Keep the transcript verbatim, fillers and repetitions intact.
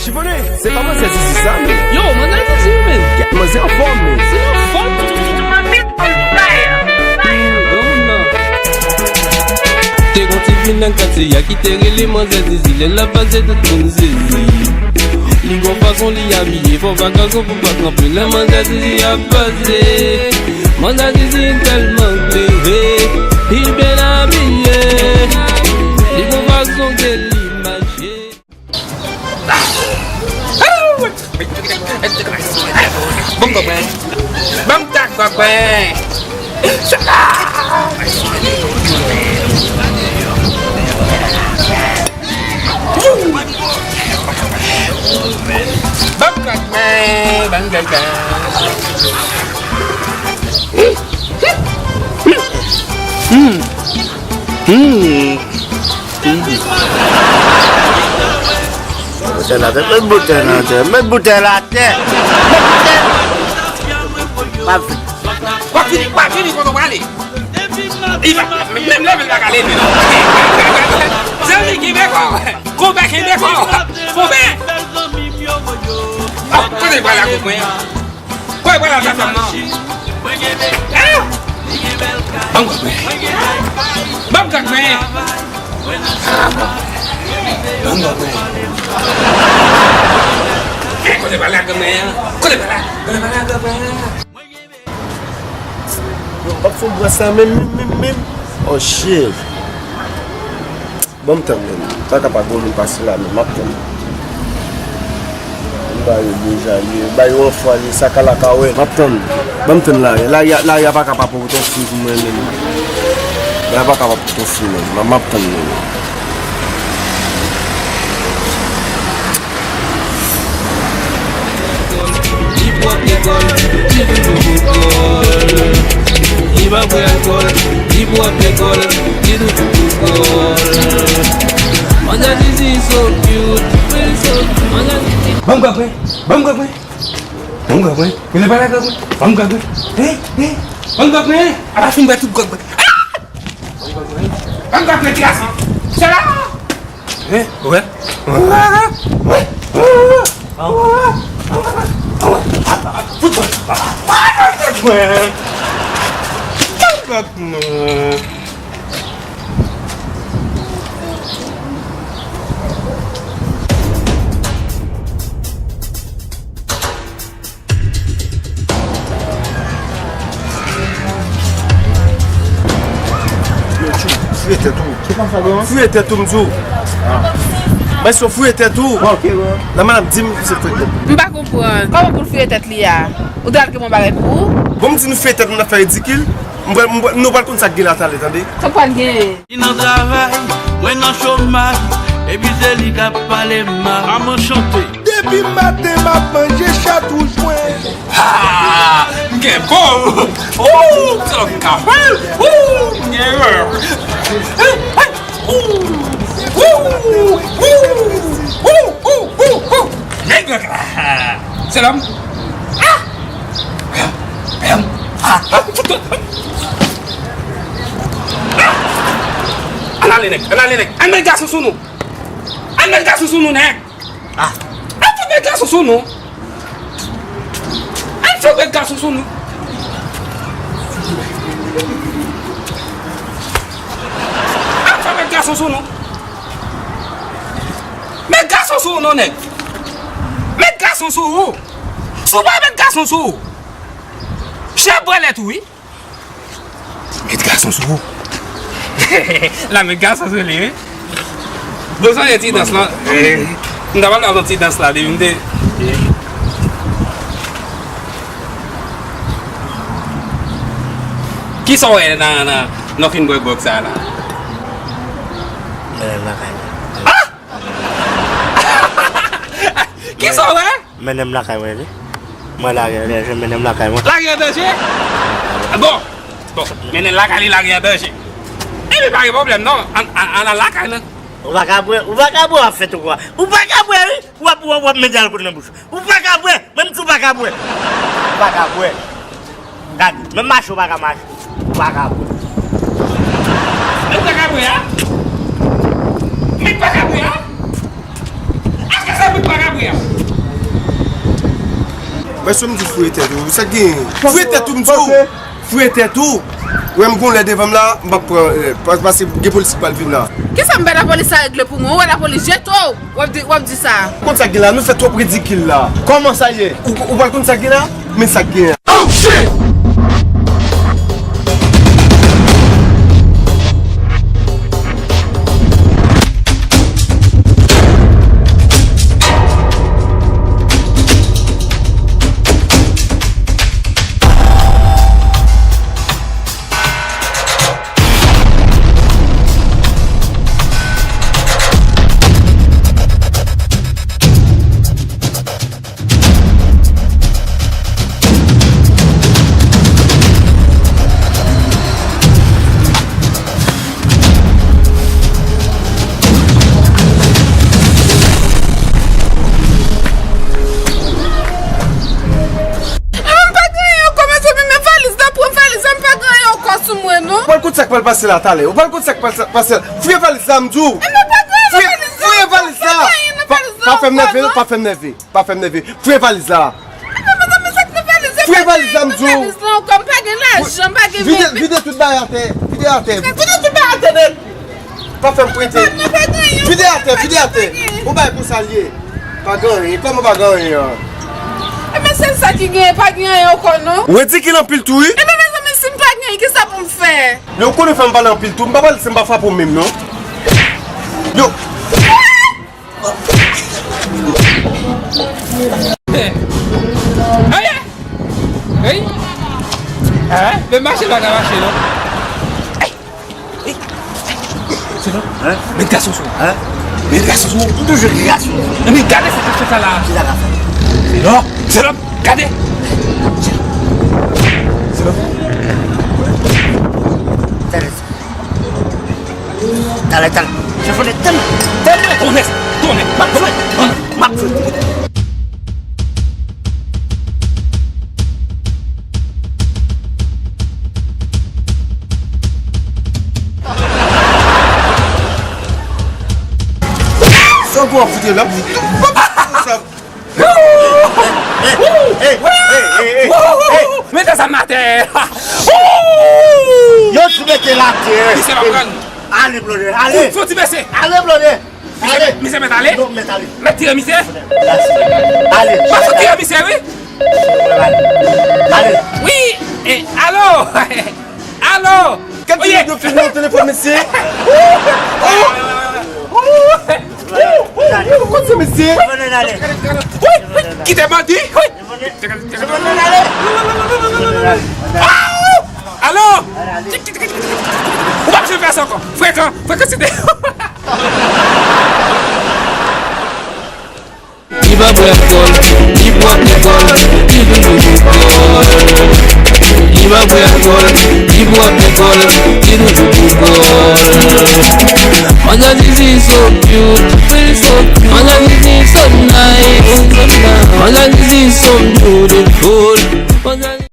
Chifone, se pa manzè Zizi sa, men. Yo, manzè Zizi, men. Kèt manzè anfòm, men. Sinon, fòm. Granmoun nan. Te gon ti fi nan katye a ki te rele manzè Zizi, lè l ap pase tout moun sezi. Li gon fason li abiye, fò pa gason pou pa kanpe lè manzè Zizi ap pase. Manzè Zizi tèlman klere, li byen abiye. Li gon fason ke li mache. Ban m gògwen. Ban m tak gògwen. Ban m gògwen, ban m gògwen. Hmm. Hmm. Boutèy la atè, met boutèy la atè, met boutèy la atè. Met boutèy. Pa vin. Pa vini, pa vini kote w prale. Li pa, menm leve l pa ka leve non. Zanmi, kenbe kò w. Konpè, kenbe kò w. Konpè. Ah, kote w prale ak mwen? Kò e pral al sa fanm nan. Ah! Ban m gògwen. Ban m gògwen. Ah, bon. Ban m gògwen. Eh, kote pral la granmè an? Kote pral la? Kote pral la granmè an? Yo, m p ap fè yon bras la menm, menm, menm, menm. Oh, shit. Ban m tann menm. Pa ka pa gen moun pase la menm. M ap tann. M ba yo deja, li ba yo anfwa, li sakalaka, wè. M ap tann. Ban m tann lari. Lari a, lari a pa ka pa pote yon fi pou mwen menm. Lari a pa ka pa pote yon fi menm. M ap, m ap tann menm. Li pwòp lekòl, li toujou pou kòl. Li pa bwè alkòl, li pwòp lekòl, li toujou pou kòl. Manzè Zizi so cute, so cute. Manzè Zizi. Ban m gògwen, ban m gògwen. Ban m gògwen. Ou lè pale gògwen. Ban m gògwen. Hein, hein. Ban m gògwen. A la fin bwè tout gògwen. Ah! Ban m gògwen. Ban m gògwen, ti gason. Se la. Hein? Wè? Yo, tchou, fouye tèt ou. Ki konsa, bro? Fouye tèt ou, m di w. Mwen si w fouye tèt ou. Bon, ok, bro. Nan man ap di m se fouye tèt. M pa konprann. Kòman pou l fouye tèt li a? Ou ta al gen yon bagay pou ou? Bon, m di nou fouye tèt nou, n ap fè ridikil. M pral, m pral, nou pral konn sa k gen la talè, tande. Sa k pral gen? Li nan travay, mwen nan chomaj, epi se li k ap pale mal. Maman chante. Depi maten m ap manje chat wouj mwen. Ha! M gen po! Ooh! Se lòk m ka fè! Ooh! M gen rè! Ooh! Ooh! Nèg la! Se lòm! Ah! Ah! Ah! Ah! Ann ale nèg! Ann ale nèg! Ann met gason sou nou! Ann met gason sou nou nèg! Ah! Ann fè met gason sou nou! Ann fè met gason sou nou! Ann fè met gason sou nou! Met gason sou ou non nèg! Met gason sou ou! Si w pa met gason sou ou! Chè bwè lèt ou wi! Met gason sou ou! La met gason sou li wi! Bon sa yon ti dans la. Eh, m ta pral nan ti dans la depi m te. Kisa w wè nan, nan, nan fin gwègwèg sa la? Mennen m lakay mwen. Ah! Kisa w wè? Mennen m lakay mwen wi. Mwen lage an danje, mennen m lakay mwen. Lage an danje? Bon, bon, mennen l lakay li, lage an danje. Epi pa gen pwoblèm non, ann, ann, ann al lakay nan. Ou pa ka bwè, ou pa ka bwè w ap fè tou kwa. Ou pa ka bwè wi, w ap, w ap, w ap mete alkòl nan bouch ou. Ou pa ka bwè, mwen m di w pa ka bwè. Ou pa ka bwè. Gade, menm mache ou pa ka mache. Ou pa ka bwè. Ou pa ka bwè a? Ou pa ka bwè a? Èske se pou Ou pa ka bwè. Mwen sou m di fouye tèt ou. Sa k gen? Fouye tèt ou, m di w. Fouye tèt ou. Wè m gon lè devan m la, m p ap pran, eh, pa-, pase gen polis ki pral vin la. Kisa m bay lapolis sa regle pou mwen? Ou wè lapolis jete w, w ap di, w ap di sa. Konn sa k gen la, nou fè twòp ridikil la. Kòman sa ye? Ou, ou pral konn sa k gen la? Men sa k gen. Oh shit! Mwen pa gen anyen ankò, mezanmi, men valiz la, pran valiz la, m pa gen anyen ankò sou mwen, non. Ou pral konn sa k pral pase la talè. Ou pral konn sa k pral pase la. Fouye valiz la, m di w. Mwen pa gen anyen nan valiz la. Fouye valiz la. Pa fè m nève, pa fè m nève. Pa fè m nève. Fouye valiz la. Fouye valiz la, m di w. Vide, vide tout bagay atè. Vide atè. Vide tout bagay atè nèt. Pa fè m prete. Vide atè, vide atè. Ou bay pou sa l ye. Pa gen anyen. Kòman pa gen anyen an? Ebyen, se sa ki gen, pa gen anyen ankò, non. Ou ridikil anpil tou, wi. Ebyen, mezanmi, si m pa gen anyen, kisa pou m fè? Lè ou konnen fè m pale anpil tou, m pa pale si m pa frape w menm, non. Yo. Hey! Hey! Hein? Men mache pa ka mache, non. Hey! Hey! Se non? Hein? Met gason sou. Hein? Met gason sou. Ou toujou gason. Men gade sa k ap fè sa la. Ki sa k ap fè? Se non? Se non? Gade. Se non? Talè, talè. Chèfone, talè, talè. Tonnè, tonnè. M ap jwe, m ap jwe. Sa w ap fout la? Sa Mete zam atè! Yo tou mete l atè. Misye pa pran. Ale, blode, ale. Fò ti bese. Ale, blode. Ale. Misye mèt ale. Non, mèt ale. Mèt tire misye. Ale. Pa fò tire misye, wi. Ale. Wi. E, alo. Alo. Gad ti nèg yo filme nan telefòn, mesye. Kote mesye? Wi, wi, kite bandi. Wi. Alo. Ou pa bezwen fè sa ankò. Frekan, frekan, se te. Li pa bwè alkòl, li bwè alkòl, li toujou bwè alkòl. Li pa bwè alkòl, li bwè alkòl, li toujou bwè alkòl. All I need is so beautiful, so beautiful. All I need is so nice, so nice. All I need is so beautiful.